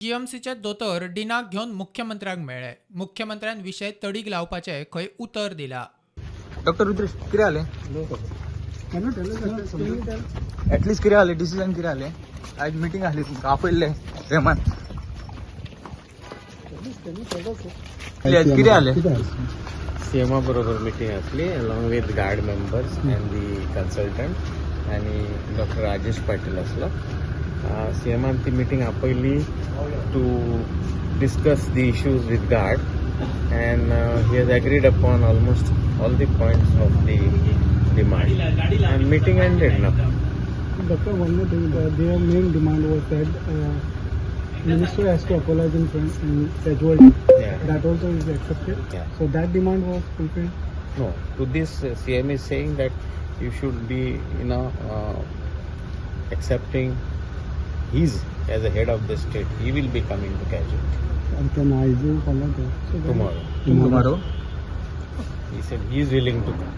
जीएमसीचे दोतोर डिनाक घेवन मुख्यमंत्र्याक मेळ्ळे. मुख्यमंत्र्यान विशय तडीक लावपाचें खंय उतर दिलां. डॉक्टर रुद्रेश, कितें जालें? एटलिस्ट कितें जालें? डिसिजन कितें जालें? आयज मिटींग आहली, तुमकां आपयल्लें रेमान. कितें जालें? सीएमा बरोबर मिटींग आसली along with GARD members and the consultant आनी डॉक्टर राजेश पाटील आसलो. सीएमान ती meeting आपयली to discuss the issues with GARD and he has agreed upon almost all the points of the demand and meeting ended now. Doctor, one more thing. Their main demand was that minister has to apologize in front in casualty. Yeah. That also is accepted. Yeah. So that demand was fulfilled. No, to this CM is saying that you should be accepting his as a head of the state. He will be coming to casualty And can I do follow the so then- tomorrow. Tomorrow. He said he is willing to come.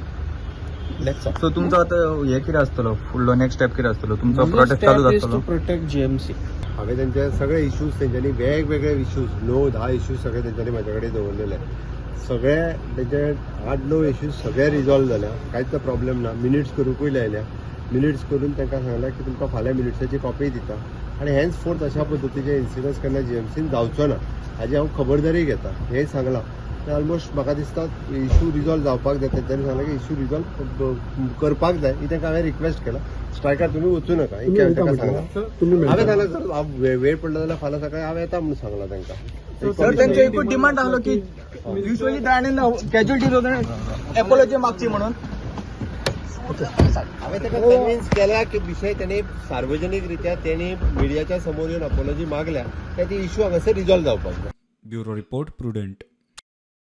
Let's so तुमचो आतां हे कितें आसतलो, फुडलो next step कितें आसतलो तुमचो? Protest चालू is to आसतलो? protect GMC. हांवें तेंचे सगळे इश्यूज, तेंच्यांनी वेगवेगळे इश्यूज, 9-10 इश्यूज सगळे तेंच्यांनी म्हाजे कडेन दवरलेले. सगळे तेंचे 8-9 इश्यूज सगळे रिजॉल्व जाल्या, कांयच प्रॉब्लेम ना. मिनिट्स करुंकूय लायल्या. मिनिट्स करून तांकां सांगलां की तुमकां फाल्यां मिनिट्साची कॉपी दिता आनी हेन्स फोर्थ अशा पद्दतीचे इन्सिडन्स केन्ना जीएमसीन जावचो ना हाजी हांव खबरदारी घेता हें सांगलां. ऑलमोस्ट म्हाका दिसता इशू रिजॉल्व जावपाक जाय. तेंच्यांनी सांगलां की इशू रिजॉल्व करपाक जाय ही तांकां हांवें रिक्वेस्ट केला. स्ट्रायकार तुमी वचूं नाका तुम्ही हें येता तांकां म्हटलं. सांगलां. तुम्ही हांवें सांगलां, सर, हांव वेळ पडलो जाल्यार फाल्यां सकाळी हांव येता म्हणून सांगलां तांकां. सर, तेंचो एकूच डिमांड आहलो की युजली ताणें कॅज्युअलिटी एपोलॉजी मागची म्हणून. हांवें ताका कन्विन्स केल्या की विशय तेणी सार्वजनीक रित्या तेणी मिडियाच्या समोर येवन अपोलॉजी मागल्या काय ती इशू हांगासर रिजॉल्व जावपाक जाय. Bureau report, Prudent.